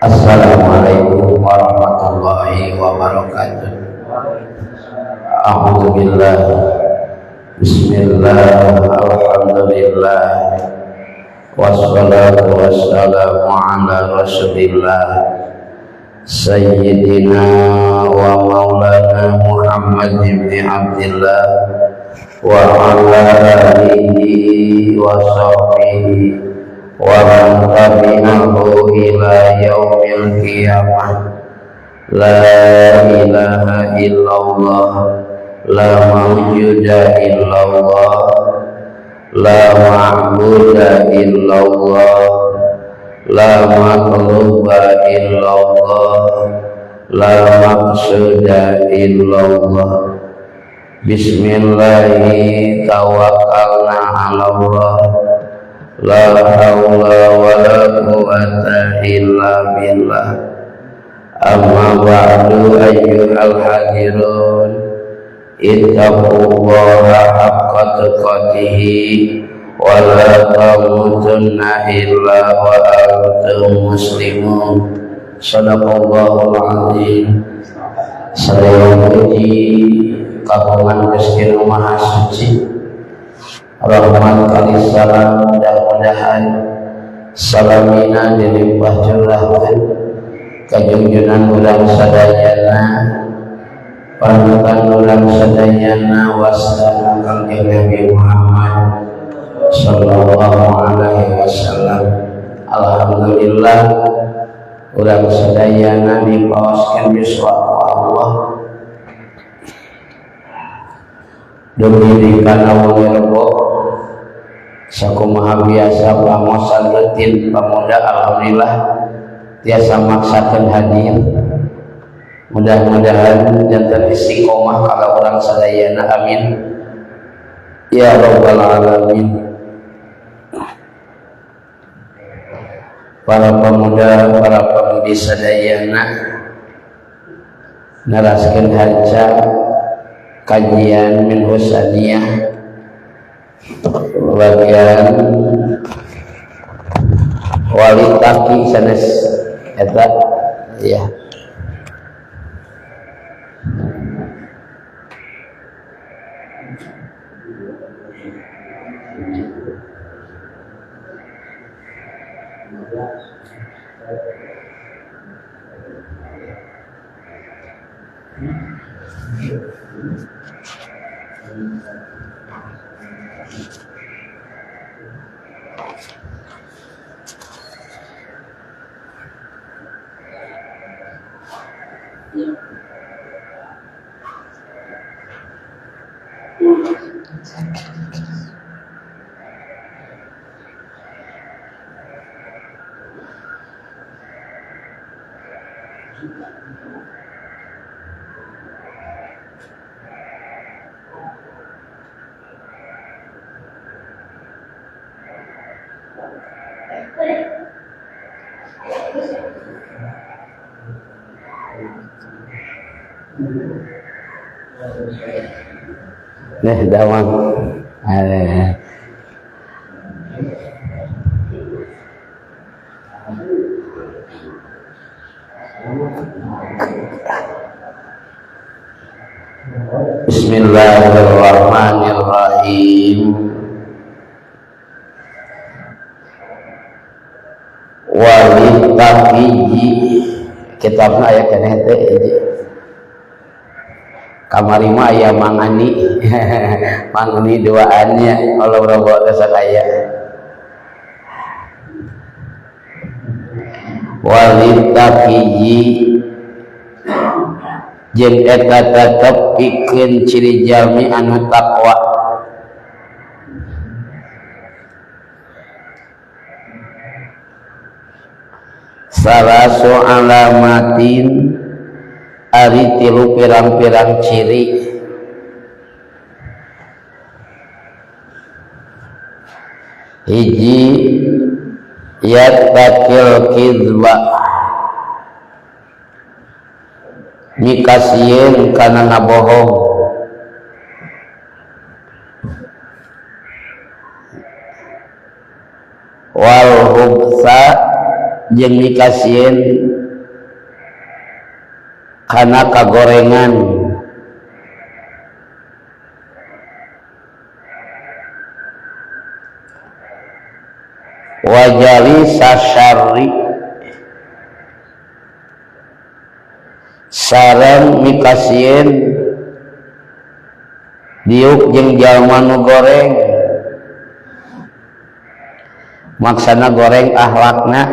Assalamualaikum warahmatullahi wabarakatuh. A'udzubillah. Bismillah, alhamdulillah, wassalatu wassalamu ala rasulillah sayyidina wa maulana Muhammad ibn Abdillah wa ala alihi wa sahbihi wa man tabi'ahu ila yaumil qiyamah. La ilaha illallah, la mawjuda illallah, la ma'buda illallah, la matluba illallah, la maqsuda illallah. Bismillahi tawakkalna ala Allah, la hawla wa la quwata illa billah. Amma ba'du, ayyuhal hadirun, ittaqullaha haqqa tuqatih wa la tamutunna illa wa antum muslimun. Shadaqallahul azim. Sadaya puji kagungan Gusti Nu Maha Suci. Rahmat kali salam mudah-mudahan salamina dilimpah curahkeun ka junjunan urang sadayana, panutan urang sadayana, wasana Kangjeng Nabi Muhammad sallallahu alaihi wasallam. Alhamdulillah, urang sadayana dipaoskeun yuswa ku Allah dugi kana wengi Rebo. Sakumaha biasa pangosan rutin pemuda, alhamdulillah tiasa maksakeun hadir. Mudah-mudahan janten istiqomah kalau urang sadayana, amin ya rabbal alamin. Para pemuda, para pemudi sadayana, neraskeun harca kajian min husaniyah bagian wali taki sanes eta ya. Nih dawang. Bismillahirrahmanirrahim. Walitaqiyyi, kitabna aya keneh teh hiji. Kamari mah aya mangani. Mangani duaannya kalau robo geus aya. Walitaqiyyi jeung eta tetep pikeun ciri jalmi anu takwa. Salasu alamatin, ari tilu pirang-pirang ciri. Hiji, yattaqil kizba, mikasieun kana ngabohong. Wal hubsa jeung mikasieun kana kagorengan. Wajali sasyarri sareng mikasieun diuk jeung jalma nu goreng, maksana goreng akhlakna,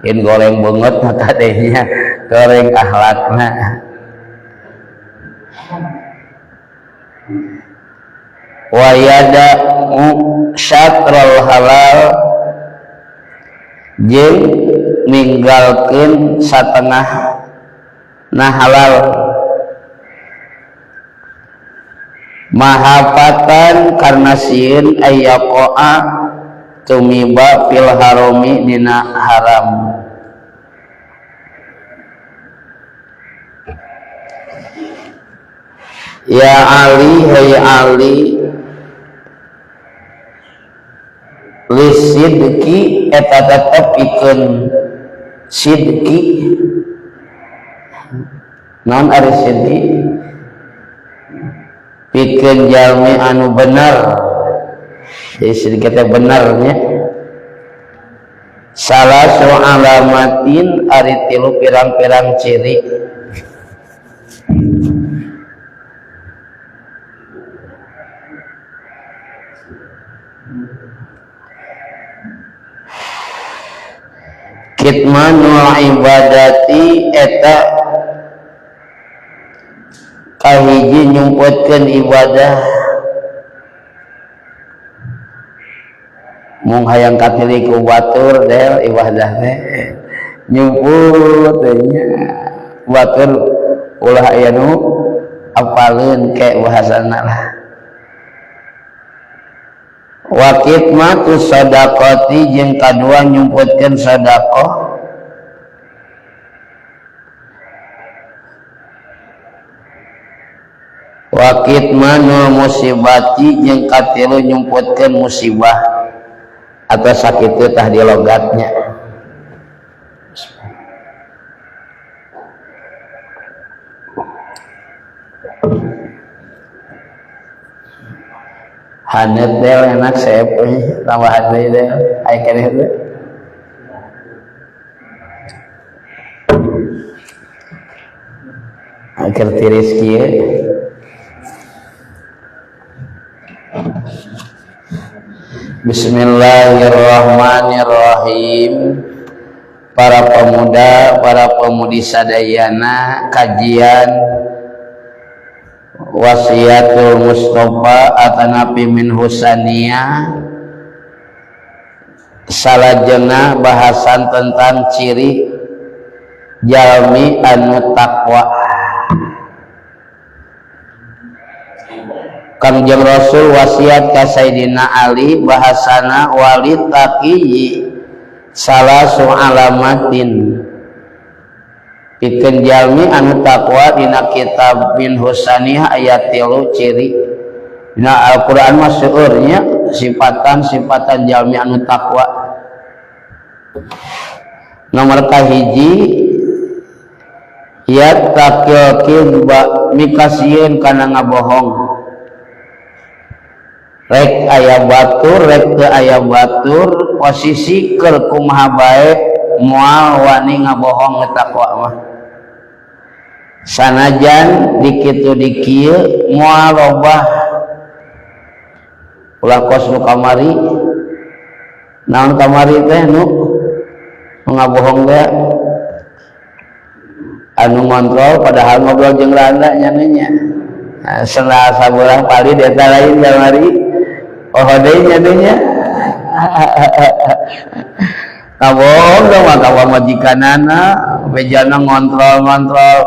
in goreng banget kadenya goreng akhlakna. Wa yada syatrul halal jeung ninggalkeun satengah na halal. Mahapatan karena sieun ayyaqa'a tumiba fil harami dina haram. Ya Ali, hai Ali, lisidki eta tetep pikeun sidki. Naon ari sidki? Pikeun jalmi anu bener. Jadi sidki teh benernya. Salah su alamatin ari tilu pirang-pirang ciri. Kitmanul ibadati eta kahiji nyumputkeun ibadah. Mung hayang katili ku batur del ibadah teh nyumput teh nya batur ulah aya nu apaleun ke bahasana lah. Wa kitmatu sadaqati jeung kadua nyumputkeun sedekah. Wa kitmanul musibati jeung katilu nyumputkeun musibah atau sakitu tah di logatnya. Hanet del enak seep euy tambahan deui del aya keneh teh. Akhir tiris kieu. Bismillahirrahmanirrahim. Para pemuda, para pemudi sadayana, kajian Wasiatul Mustafa atanapi min Husaniyah salajengna bahasan tentang ciri jalmi anu takwa. Kangjeng Rasul wasiat ka Sayyidina Ali bahasana wali taqi salasu alamatin. Pikeun jalmi anu takwa dina kitab min Husaniyah ayat 3 ciri. Dina Al-Qur'an mah seueur nya sifatan-sifatan jalmi anu takwa. Nomor kahiji ya taqil kidba mikasieun kana ngabohong. Rek aya batur, rek teu aya batur, posisi keur kumaha bae moal wani ngabohong takwa mah. Sanajan dikitu dikieu moal robah. Ulah kos nu kamari. Naon kamari teh nu ngabohong teh anu ngontrol padahal ngobrol jeung randa nya nya. Nah, senal sabulah pali di eta lain kamari. Oh deui nya nya. Ngabohong mah ka pamajikanana, bejana ngontrol-ngontrol.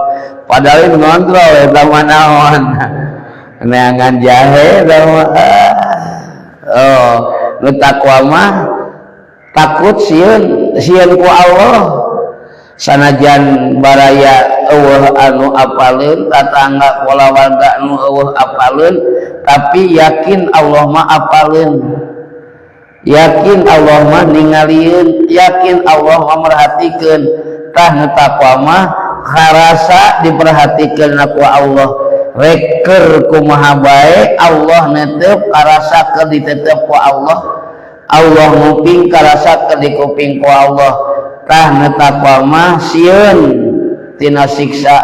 Padahal ngontrol eta mah naon. Neangan jahe eta mah. Oh, nu takwa mah takut sieun, sieun ku Allah. Sanajan baraya eueuh anu apaleun, tatangga kulawarga anu eueuh apaleun, tapi yakin Allah mah apaleun. Yakin Allah mah ningalieun, yakin Allah mah merhatikeun. Tah nu takwa mah karasa diperhatikeun ku Allah. Rek keur kumaha bae Allah netep karasa keur ditetep ku Allah. Allah nguping karasa keur dikuping ku Allah. Tah nu takwa mah sieun tina siksa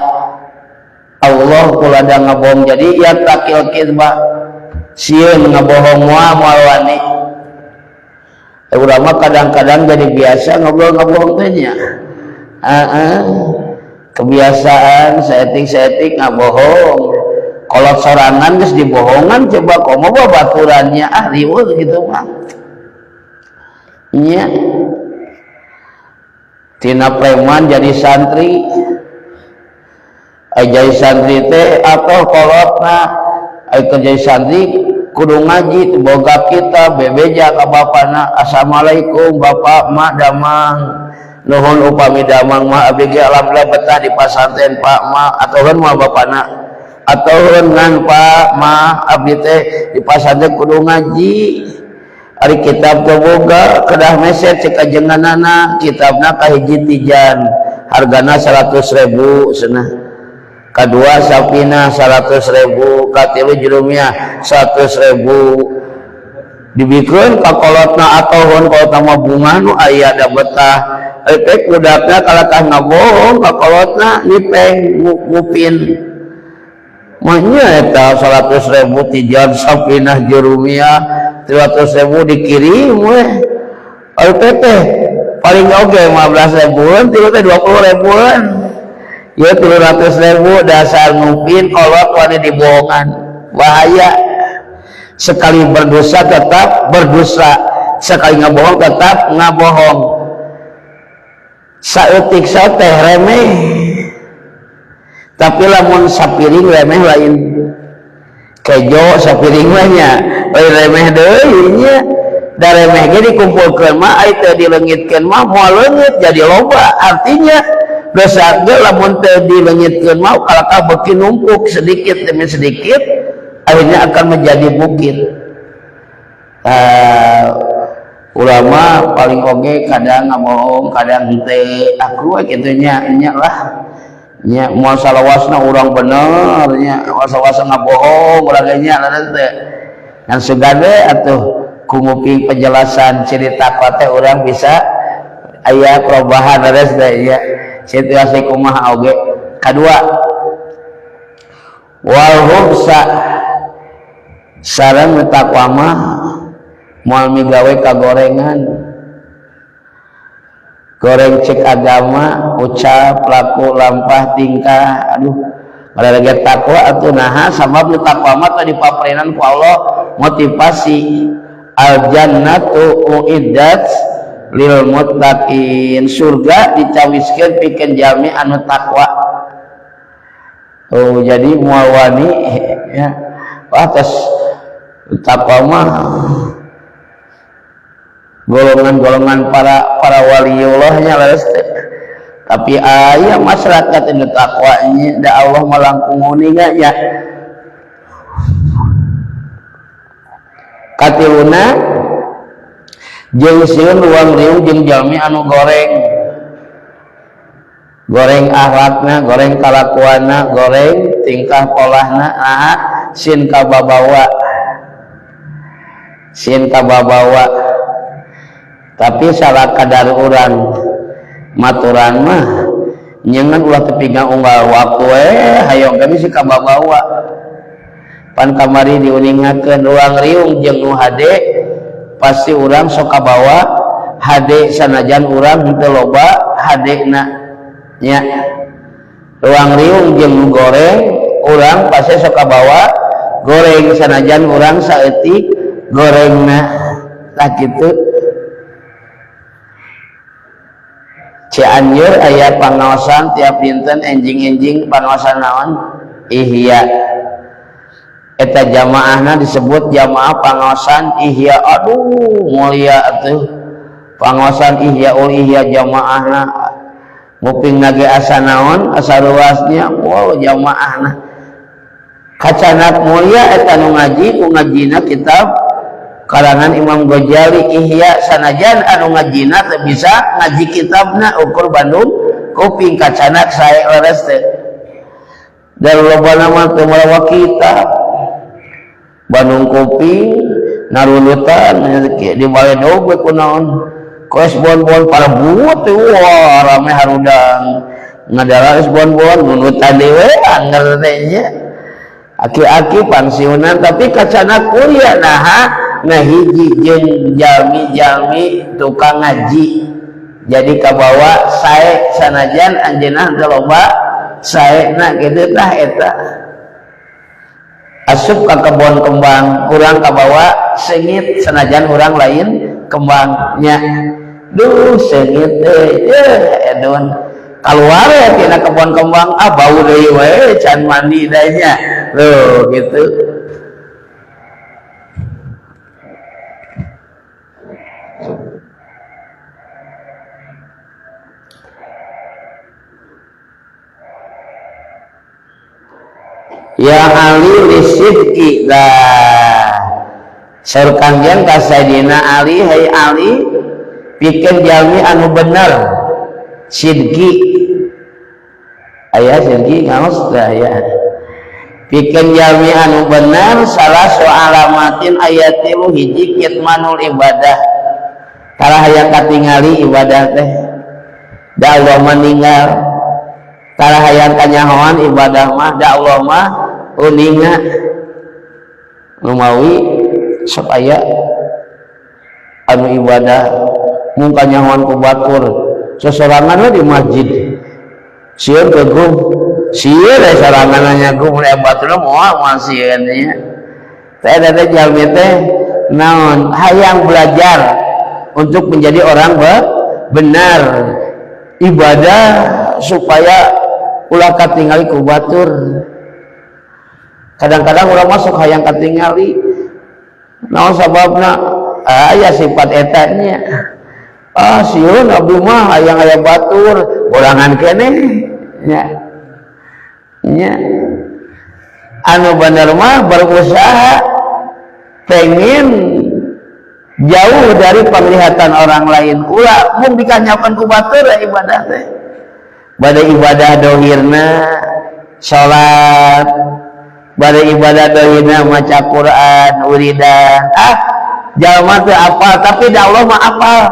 Allah kulada ngabohong. Jadi yattaqil kadzba, sieun ngabohong moal moal wani. Urang mah kadang-kadang jadi biasa ngobrol ngabohong teh nya. Kebiasaan saeutik-saeutik ngabohong. Kolot sorangan geus dibohongan, coba komo babaturannya, ah riweuh gitu mah. Nya. Tina preman jadi santri. Ai jadi santri teh atau kolotna ai keur jadi santri kudu ngaji, boga kita bebeja ka bapana, "Assalamualaikum bapak, mak damang, nuhun upami damang mah, abdi ge alhamdulillah betah di pasantren, Pak, mak." Atuhun mah bapana, atuhun ngan, "Pak, mak, abdi teh di pasantren kudu ngaji, ari kitab teu boga, kedah meser." Cek ajenganana, "Kitabna kahiji Tijan, hargana 100.000 cenah, kedua Safina 100.000, katilu Jurumiyah 100.000." Dibikeun ka kolotna, atohun kolotna mah bunga nu aya da betah. Efek budakna kalakah ngabohong ka kolotna, nipeng ngupin mahnya eta 100.000 Tijan, Safinah, Jurumiyah 300.000 dikirim weh. Ari teh paling oge 15 ribuan, tilu teh 20 ribuan ya, 300.000. Dasar ngupin kolot wani dibohongan. Bahaya, sekali berdosa tetap berdosa, sekali ngabohong tetap ngabohong. Saeutik teh remeh, tapi lamun sapiring remeh lain, kejo sapiring mah nya lain remeh deui nya. Da remeh ge dikumpulkeun mah, ai teu dileungitkeun mah moal leungit, jadi loba. Artinya dosa ge lamun teu dileungitkeun mah kalakah beuki numpuk sedikit demi sedikit, akhirnya akan menjadi bukit. Ulama paling oge kadang ngabohong, kadang henteu, aku kitu nya, nya lah nya, moal salawasna urang bener nya, moal salawasna ngabohong urang ge nya teh ngan. Sugan we atuh ku nguping penjelasan ciri takwa teh urang bisa aya perubahan, leres teh ya, situasi kumaha oge. Kadua, wal khubsa, sareng takwa mah moal migawe kagorengan. Goreng cek agama ucap, laku, lampah, tingkah. Aduh, lagi takwa atuh. Naha? Sabab nu takwa mah tadi paparinan ku Allah motivasi, al jannatu uiddat lil muttaqin, surga dicawiskeun pikeun jalmi anu takwa. Oh, jadi moal wani ya. Wah, tos takwa mah golongan-golongan para para waliullahnya, leres teh. Tapi aya masyarakat ini takwanya, da Allah mah langkung uninga nya. Katiluna, jeung sieun ruang riung jeung jalmi anu goreng, goreng akhlakna, goreng kalakuanna, goreng tingkah polahna. Nah, sin kababawa, sin kababawa. Tapi salah kadar urang maturan mah nyengan ulah tepi unggal waktu hayang kami si kababawa. Pan kamari diuningakeun, ruang riung jeung nu hade pasti urang sok kabawa hade, sanajan urang henteu loba hadena nya. Ruang riung jeung nu goreng, urang pasti sok kabawa goreng, sanajan urang saeutik gorengna. Tah kitu. Cianjur aya pangaosan tiap dinten enjing-enjing, pangaosan naon? Ihya. Eta jamaahna disebut jamaah pangaosan Ihya. Aduh, mulia atuh pangaosan Ihya ul Ihya. Jamaahna nguping nage asa naon, asa ruasnya. Wow, jamaahna kacanak mulia eta nu ngaji ku ngajina kitab. Karangan Imam Ghazali Ihya, sanajan anu ngajina teu bisa ngaji kitabna, ukur Bandung kuping kacanak sae leres teh. Dan lobana mah teu mawa kitab. Bandung kuping narulutan di baledog we kunaon. Ku es bonbon parebut, wah rame harudang. Ngadara es bonbon nunutan deui we anger teh nya. Aki-aki pensiunan tapi kacana kuliah, naha nah hiji jeung jalmi-jalmi tukang ngaji jadi kabawa sae sanajan anjeunna teu loba saena kitu. Tah eta asup ka kebon kembang, urang kabawa seungit sanajan urang lain kembangnya. Duh, seungit teh edun. Keluar ya tina kebon kembang, ah bau deui we, can mandi dah nya loh gitu. Ya Ali lisidki lah. Saur Kangjeng ka Sayyidina Ali, "Hai Ali, pikeun jalmi anu bener sidki." Aya sidki ngaos teh aya. Pikeun jalmi anu bener salah alamatin aya tilu. Hiji, kitmanul ibadah, tara hayang katingali ibadah teh, da Allah meninggal. Tara hayang kanyahoan ibadah mah, da Allah mah uninga. Lumawi sok aya anu ibadah mung kanyahoan ku batur, sesorangan we di masjid, sieun kegum, sieun we sorangan nyagum, mun batur moal moal sieun nya teh. Teh jalmi teh naon, hayang belajar untuk menjadi orang benar, ibadah supaya ulah katingali ku batur. Kadang-kadang orang masuk hayang katingali, naon sababna? Aya sifat eta nya. Ah, sieun abdi mah hayang aya batur, borangan keneh nya. Nya anu bener mah berusaha pengen jauh dari penglihatan orang lain, ulah mung dikanyapan ku batur ibadah teh. Bade ibadah dohirna salat, bade ibadah dohirna maca Quran, wiridan, ah jalma teu apal, tapi da Allah mah apal.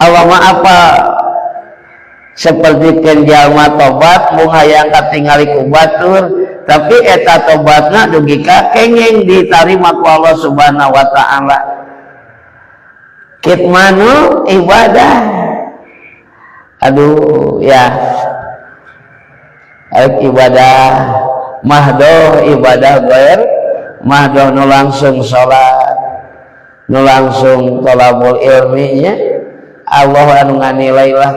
Allah mah apal. Seperti keun jalma tobat mung hayang katingali ku batur, tapi eta tobatna dugi ka kenging ditarima ku Allah Subhanahu wa taala. Kitmanu ibadah. Aduh ya, baik ibadah mahdoh, ibadah gair mahdoh, nu langsung salat, nu langsung tolabul ilminya, Allah anu nganilai lah.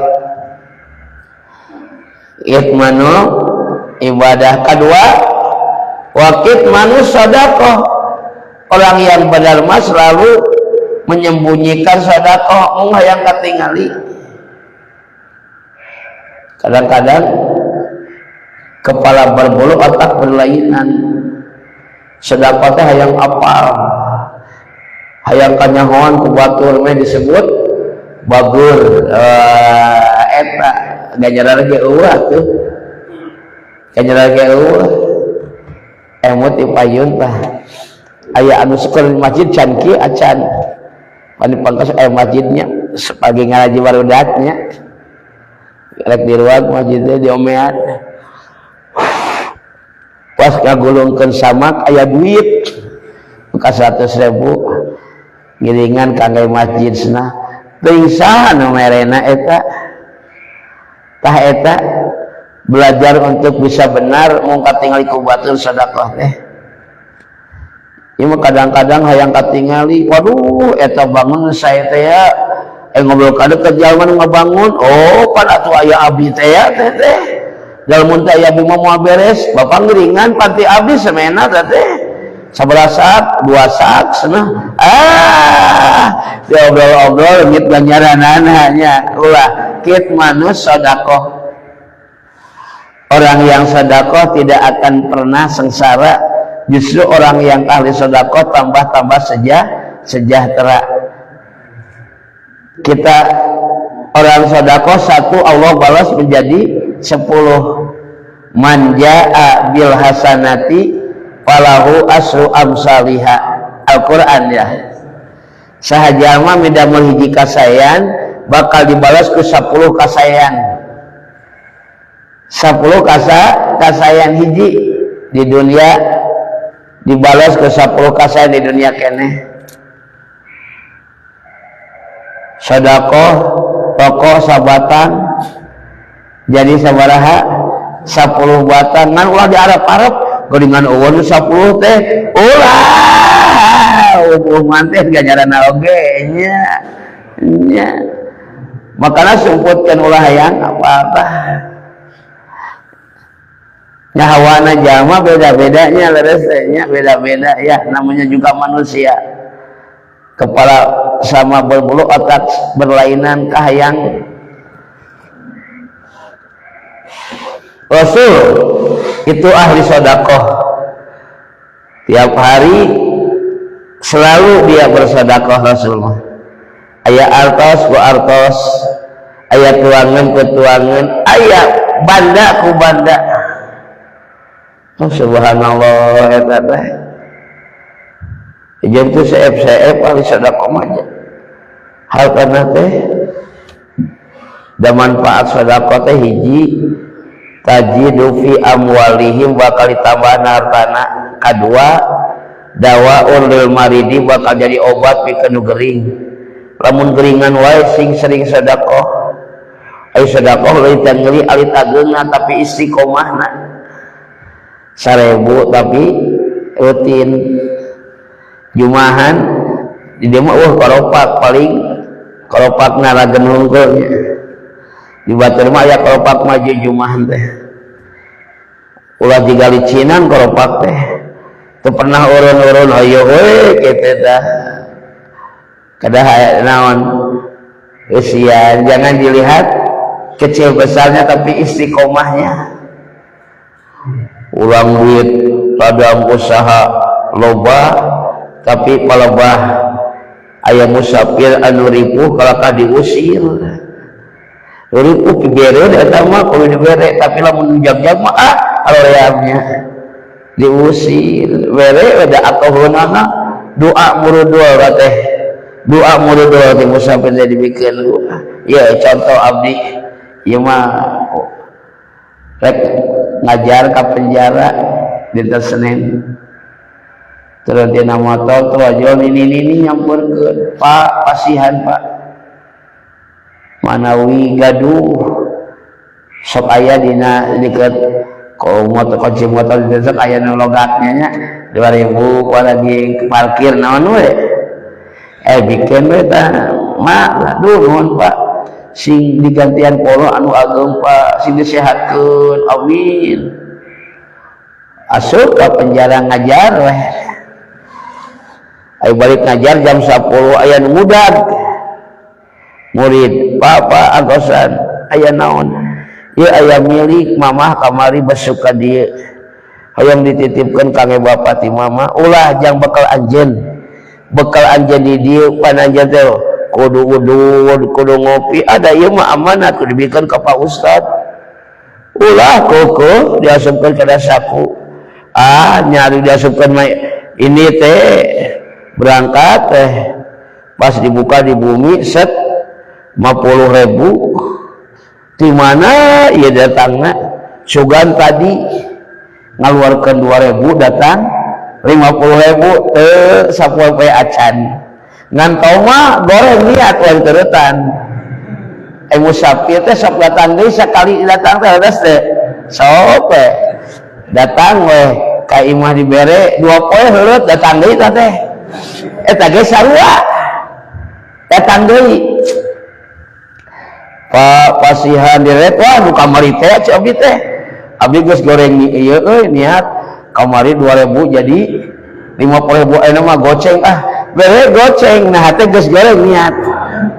Itmanu ibadah. Kedua, wakit manu sodakoh. Orang yang benar mah selalu menyembunyikan sodakoh, mung hayang katingali. Kadang-kadang kepala berbulu otak berlainan. Sedekah teh hayang apal, hayang kanyahoan ku batur meh disebut bagur. Eta ganjaran ge eueuh tuh, ganjaran ge eueuh. Emut di payun tah aya anu syukur di masjid can ki acan pan pangkas aya masjidnya pagi ngaraji barudaknya rek di ruang masjid teh diomean. Pas ngagulungkeun samak aya duit ka 100.000, ngiringan kangge masjid cenah. Teuing saha nu merena eta. Tah eta belajar untuk bisa benar mung katingali ku batur sedekah teh. Ieu mah kadang-kadang hayang katingali, waduh eta bangun saya teh ya, ngobrol ka deket jalma nu ngabangun, oh pan atuh aya abdi teh ya teh teh. Jalmun teh aya abdi mah moal beres, bapak ngiringan panti abdi semena teh teh. Sabaraha sak, dua sak cenah. Ah, diobrol-obrol leungit ganjaranana nya. Ulah kitmanus sedekah. Orang yang sedekah tidak akan pernah sengsara Justru orang yang ahli sedekah tambah-tambah sejahtera. Kita orang sedekah satu, Allah balas menjadi 10. Man jaa bil hasanati falahu asru amsaliha. Al-Quran ya. Saha jalma midamel hiji kasaean bakal dibalas ku 10 kasaean. 10 kasaean hiji di dunia dibalas ke 10 kasaean di dunia keneh. Sedekah rokok sabatang jadi sabaraha 10 batang, ngan ulah diarep-arep geuningan eueun 10 teh ulah eueuh teh ganjaran oge nya nya. Makana sumputkeun ulah hayang apa-apa. Nya hawana jalma beda-bedanya leres nya, beda-beda ya, namanya juga manusia. Kepala sama berbulu, otak berlainan kahayang. Rasul itu ahli sedekah. Tiap hari selalu dia bersedekah Rasulullah. Aya artos ku artos, aya tuangan ku tuangan, aya banda ku banda. Oh, subhanallah eta teh. Jeung teu seep-seep ahli sedekah mah nya. Hartana teh da manfaat sedekah teh hiji, tajidu fi amwalihim bakal ditambah hartana. Kadua, dawaun lil maridi bakal jadi obat pikeun nu gering. Lamun geringan wae sing sering sedekah. Ai sedekah leuwih teh ngeuli alit ageungna tapi istiqomahna. 1000 tapi rutin. Jumahan di dieu mah eueuh koropak, paling koropak naragen hungkul nya. Di batur mah aya koropak maju jumahan teh. Ulah jiga licinan koropak teh. Teu pernah urun-urun hayo we kitu tah. Kadah naon usia, jangan dilihat kecil besarnya tapi istiqomahnya. Ulang duit pada usaha loba tapi palebah aya musafir anu ripuh kalakah diusir. Ripuh pibereun eta mah kudu dibere, tapi lamun jag-jag mah ah aloreamnya diusir. Bere da atohunana doa murudul teh. Doa murudul teh musafir teh dibikeun. Ya contoh abdi ieu mah rek ngajar ka penjara dinten Senin. Terus dina motor terojol nini-nini nyamperkeun, Pak pasihan Pak. Manawi gaduh sok aya dina deket ko motor kunci motor di sok aya nu logatnya nya 2000 lagi parkir naon we. Bikin we tah mak aduh nuhun Pak, sing digantian polo anu ageng Pak, sing disehatkeun, amin. Asup ka penjara ngajar weh. Ayo balik ngajar jam 10 aya nu mudag. Murid, Bapak angkosan aya naon? Ieu aya milik mamah kamari besuk ka dieu. Hayang dititipkeun kangge bapak ti mama, ulah jang bekal anjeun. Bekal anjeun di dieu pan anjeun teh kudu udud, kudu ngopi, ada ieu mah amanat kudu dibikeun ka Pak Ustad. Ulah koko diasupkeun ka saku. Ah, nyari diasupkeun mah ini teh berangkat teh pas dibuka di bumi set 50.000. Di mana ieu datangna? Sugan tadi ngaluarkeun 2.000 datang 50.000 teu sapoe poe acan. Ngan toma goreng niat we teuretan. Musafir teh sok datang deui sakali datang teh leres teh. Sok we. Datang we ka imah dibere 2 poe heuleut datang deui tah teh. Eta ge sarua. Datang deui. Pak pasihan direk wah nu kamari teh cek abdi teh. Abdi geus goreng ieu euy niat kamari 2000 jadi 50.000 ayeuna mah goceng ah. Bere goceng nah teh geus goreng niat.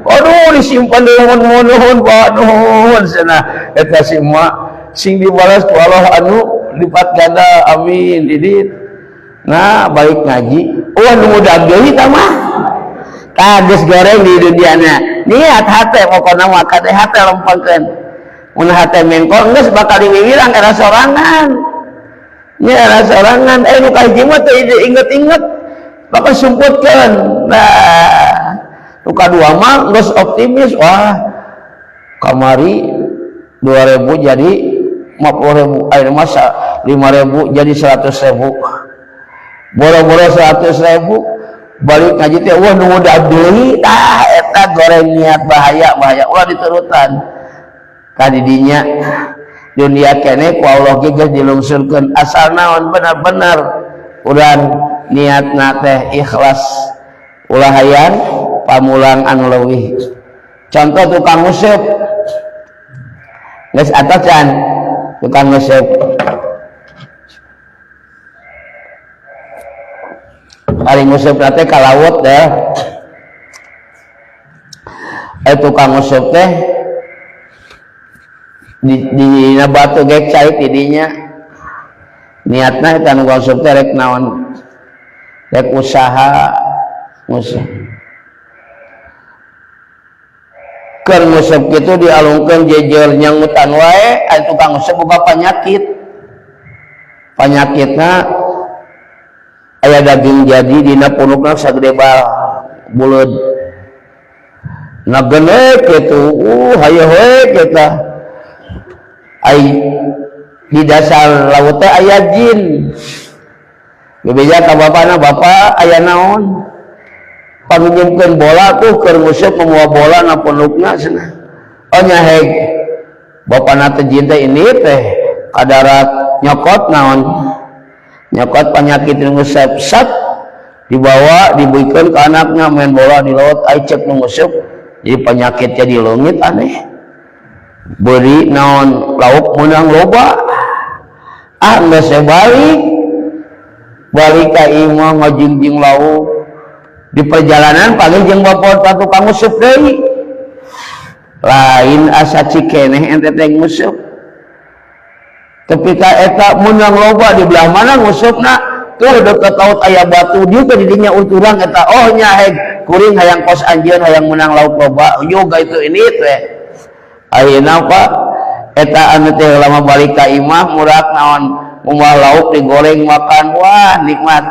Aduh disimpan deui nuhun Pak nuhun cenah eta si emak sing dibalas ku Allah anu lipat ganda amin didit. Nah, balik ngaji, wah nu mudah deui tah mah. Tah geus goreng di duniana. Niat hate pokona mah kade hate lempengkeun. Mun hate mengkol geus bakal diwiwirang era sorangan. Nya era sorangan nu kahiji mah teu inget-inget bakal sumputkeun. Nah, nu kadua mah geus optimis, wah kamari 2000 jadi 50.000, ayeuna mah 5.000 jadi 100.000. Boro-boro 100.000 balik ngaji teh wah nu mudah deui. Tah eta goreng niat, bahaya bahaya, ulah diturutan. Kadidinya dunia kene ku Allah ge geus dilungsurkeun, asal naon bener-bener urang niatna teh ikhlas, ulah hayang pamulang anu leuwih. Contoh tukang nguseup geus atacan, tukang nguseup ari nguseup teh ka laut teh, tukang nguseup teh di batu gek cai tidinya. Niatna eta nu nguseup teh rek naon, rek usaha nguseup. Keur nguseup kitu dialungkeun jejer nyangutan wae, ari tukang nguseup boga penyakit. Penyakitna aya daging jadi dina punukna sagede bal buleud. Nah genek kitu, hayo we kita. Ai di dasar laut teh aya jin. Bebeja ka bapana, bapak aya naon? Panginjemkeun bola tuh keur nguseup membawa bola na punukna cenah. Oh nyaheg. Bapana teh jin teh ini teh kadarat nyokot naon? Nyokot penyakit nguseup sat dibawa dibuikeun ka anaknya main bola di laut, ai cek nu nguseup jadi penyakit jadi leungit aneh. Beri naon lauk menang loba, ah geus balik balik ka imah ngajingjing lauk. Di perjalanan panggil jeung bapak tukang nguseup deui, lain asa cikeneh ente teh nguseup. Ketika eta menang loba di belah mana nguseupna tuh deket laut aya batu dieu ke didinya urang eta, oh nyaheg kuring hayang kos anjeun hayang menang lauk loba yoga itu ini teh. Ayeuna Pak eta anu teh lama balik ka imah murak naon moal lauk digoreng makan, wah nikmat.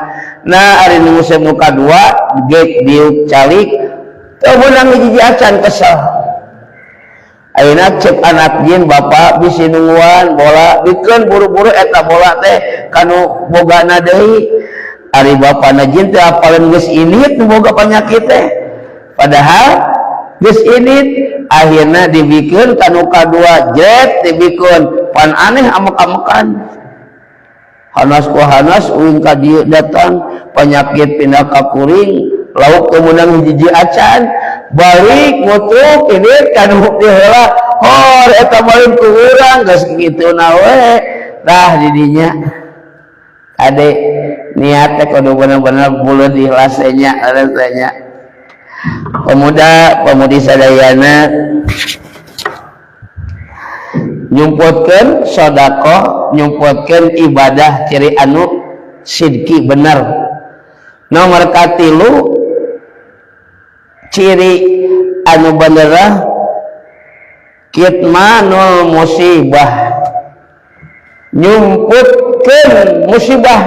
Nah ari nu nguseup nu kadua gek diuk calik teu meunang hiji acan, kesel. Ayeuna cek anak jin, bapak bisi nungguan bola bikeun buru-buru eta bola teh kanu bogana deui. Ari bapana jin teh apaleun geus init nu boga penyakit teh, padahal geus init. Akhirna dibikeun kanu kadua jet dibikeun pan aneh amek-amekan hanas ku hanas uing ka dieu datang penyakit pindah ka kuring, lauk teu meunang hiji acan. Balik ngutuk ini kan bukti heula hor eta balik ku urang geus kitu na we. Tah didinya ade niat teh kudu bener-bener buleud ikhlas nya nya. Pemuda pemudi sadayana, nyumputkeun sedekah, nyumputkeun ibadah ciri anu sidki bener. Nomor katilu ciri anu bener kitmanul musibah, nyumputkeun musibah.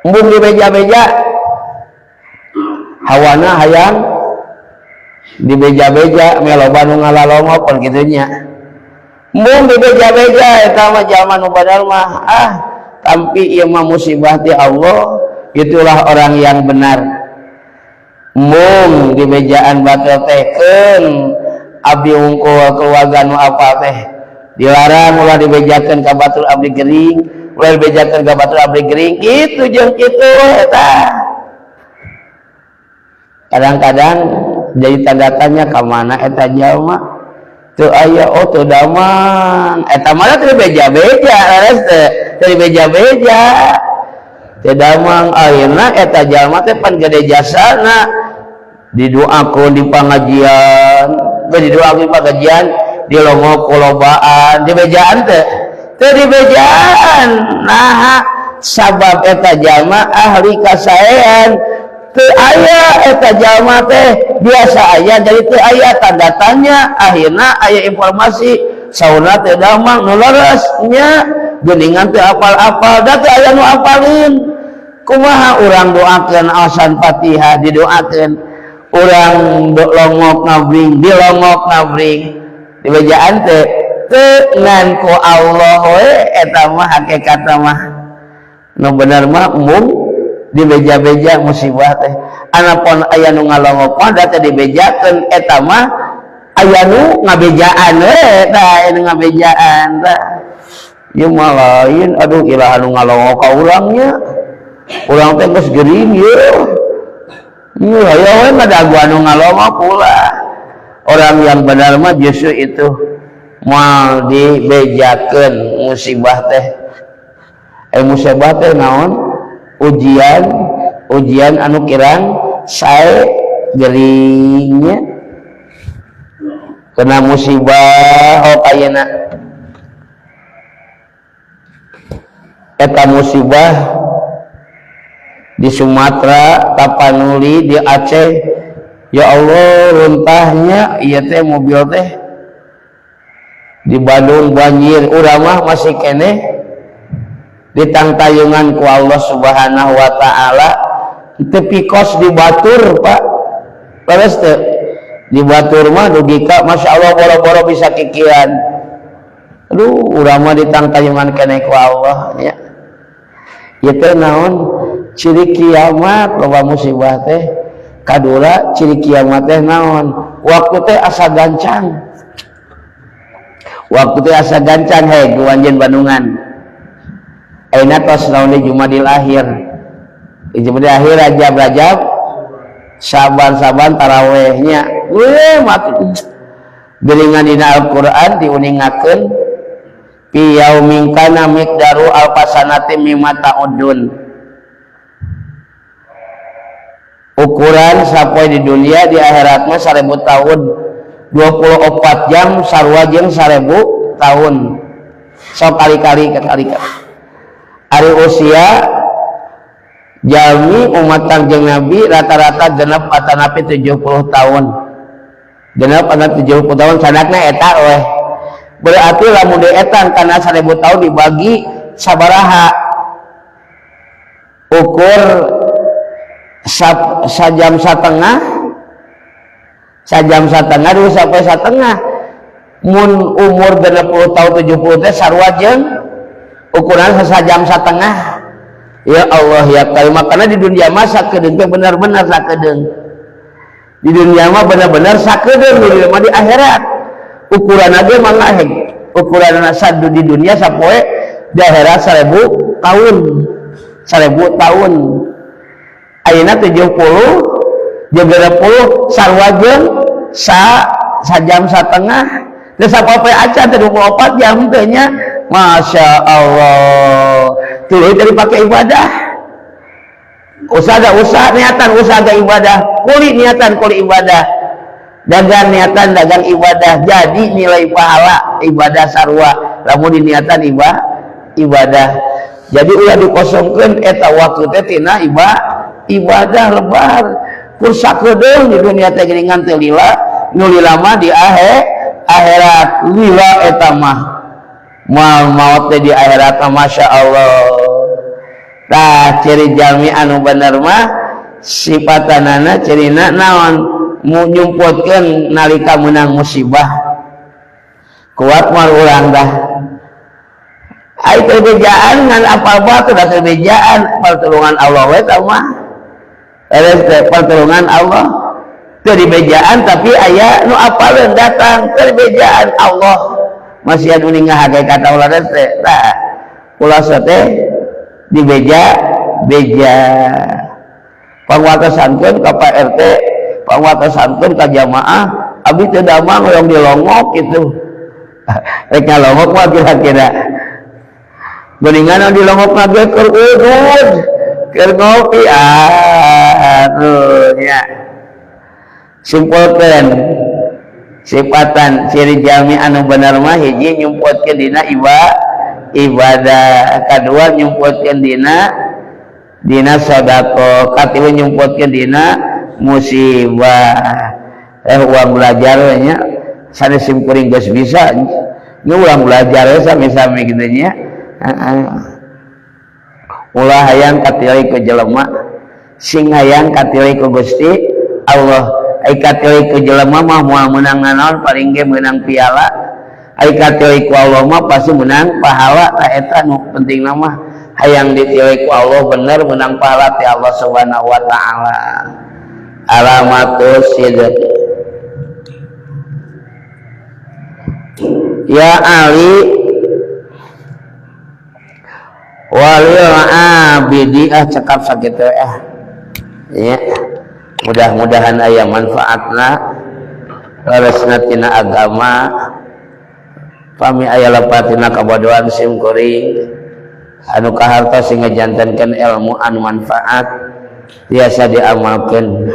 Embung di beja-beja hawana hayang di beja-beja meloba nu ngalalongo pun kitu nya. Embung di beja-beja eta mah jalma nu badal mah ah tampi ieu mah musibah ti Allah, itulah orang yang benar. Embung di bejaan batur teh keun abdi wungkul keluarga nu apa teh dilarang ulah dibejakeun ka batur abdi gering, ulah dibejakeun ka batur abdi gering, kitu jeung kitu eta. Kadang-kadang jadi tanda tanya ka mana eta jalma teu aya, oh teu damang eta mah teu beja-beja leres teh, teu beja-beja teu damang. Ayeuna eta jalma teh pan gede jasana didoakeun di pangajian, geus didoakeun di pangajian dilongo kulobaan dibejaan teh teu dibejaan. Nah Sabab eta jalma ahli kasaean. Teu aya eta jalma teh biasa aya, jadi teu aya tanda tanya. Akhirna aya informasi sauna teh damang nu leres nya, geuningan teu apal-apal, da teu aya nu apalin. Kumaha urang doakeun asan Fatihah didoakeun, urang longok ngabring dilongok ngabring, dibejaan teh teu, ngan ku Allah we eta mah hakikatna mah. Nu bener mah mung dibeja-beja musibah teh. Anapun aya nu ngalongok mah da teh dibejakeun, eta mah aya nu ngabejaan we, tah aya nu ngabejaan tah. Ieu mah lain, aduh iraha nu ngalongok ka urang nya, urang teh geus gering ieu. Ieu aya we ngadaguan nu ngalongok ulah. Orang yang benar mah justru itu moal dibejakeun musibah teh. Musibah teh naon? Ujian, ujian anu kirang sae geringnya. Kena musibah oh ayeuna eta musibah di Sumatera, Tapanuli, di Aceh, ya Allah runtahnya ieu teh mobil teh. Di Bandung banjir, urang mah masih keneh ditangtayungan ku Allah Subhanahu wa taala. Teu pikos di batur, Pak. Leres teu? Di batur mah dugi ka Masya Allah boro-boro bisa kikian. Aduh, urang mah ditangtayungan keneh ku Allah nya. Ieu teh naon? Ciri kiamat loba musibah teh. Kadua ciri kiamat teh naon? Waktu teh asa gancang. Waktu teh asa gancang hei ku anjeun Bandungan. Ayeuna tos naon di Jumadil akhir. Di Jumadil akhir Rajab-Rajab Saban-saban tarawehnya. Weh mati. Geuningan dina Al-Qur'an diuningakeun fi yaumin kana miqdaru alfasanati mimma ta'udun. Ukuran sapoe di dunia di akhirat mah 1000 tahun, 24 jam sarua jeung 1000 tahun. Sok kali-kali kali-kali. Ari usia jalmi umat Kangjeng Nabi rata-rata genep atanapi 70 tahun. Genep atanapi 70 tahun sanakna eta weh. Berarti lamun dietan kana 1000 tahun dibagi sabaraha? Ukur sajam satengah, sajam satengah dulu sampai satengah. Mun umur 60 tahun 70 teh sarua jeung ukuran sajam satengah. Ya Allah ya Karim, makanya di dunia mah sakedeung teh benar-benar sakedeung. Di dunia mah benar-benar sakedeung, di dunia mah di akhirat ukuran aja mah ngaheg. Ukuran sadu di dunia sapoe di akhirat 1000 tahun. 1000 tahun. Ayeuna 70 jeung 60 sarua jeung sajam satengah. Teu sapoe acan teh 24 jam teh nya. Masya Allah. Tuluy teh dipake ibadah. Usaha usaha niatan usaha ibadah, kuli niatan kuli ibadah, dagang niatan dagang ibadah, jadi nilai pahala ibadah sarua lamun diniatan ibadah. Jadi ulah dikosongkeun eta waktu teh tina ibadah lebar. Kur sakedeung di dunia teh geuningan teu lila, nu lila mah di akhirat lila eta mah. Moal maot teh di akhirat mah Masya Allah. Tah ciri jalmi anu bener mah sifatanana cirina naon? Mu nyumputkeun nalika meunang musibah. Kuat moal urang dah. Ai teu bejaan ngan apal batu da teu bejaan pertolongan Allah we tah mah. Beres teh pertolongan Allah. Teu dibejaan tapi aya nu apaleun datang teu dibejaan Allah. Masih anu ninggal hakikat Allah teh. Tah ulah teh dibeja beja. Panguatasankeun ka Pak RT, panguatasankeun ka jamaah, abdi teu damang hoyong dilongok kitu. Rek ngalongok mah kira-kira. Geuningan dilongok mah ge keur udud, keur ngopi atuh nya. Simpulkeun sifatan ciri jalmi anu bener mah hiji nyumputkeun dina Ibadah. Kadua, nyumputkeun dina dina sodako. Katilu, nyumputkeun dina musibah. Uang belajar nya, sanes sim kuring geus bisa nya, ulang belajar ya sami-sami gitu nya. Ulah hayang katilai ku jelema, sing hayang katilai ku Gusti Allah. Ai katilai ku jelema mah moal meunang nanaon, paling ge meunang piala. Ai katilai ku Allah mah pasti menang pahala. Tah, eta nu penting mah, hayang ditilai ku Allah, bener menang pahala ti Allah Subhanahu wa Taala. Alamatus sidq. Ya Ali walil abidi. Ah, cekap sakitu. Ah ya, mudah-mudahan aya manfaatna, leresna tina agama. Pami aya lepat tina kabodohan sim kuring, anu kahartos sing ngajantenkeun ilmu anu manfaat, biasa diamalkeun.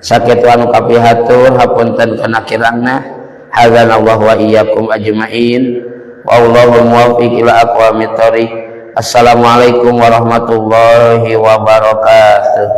Sakitu anu kapihatur, hapunten kana kirangna. Hadanallahu wa iyyakum ajmain, wallahu muwaffiq ila aqwamit thoriq. Assalamualaikum warahmatullahi wabarakatuh.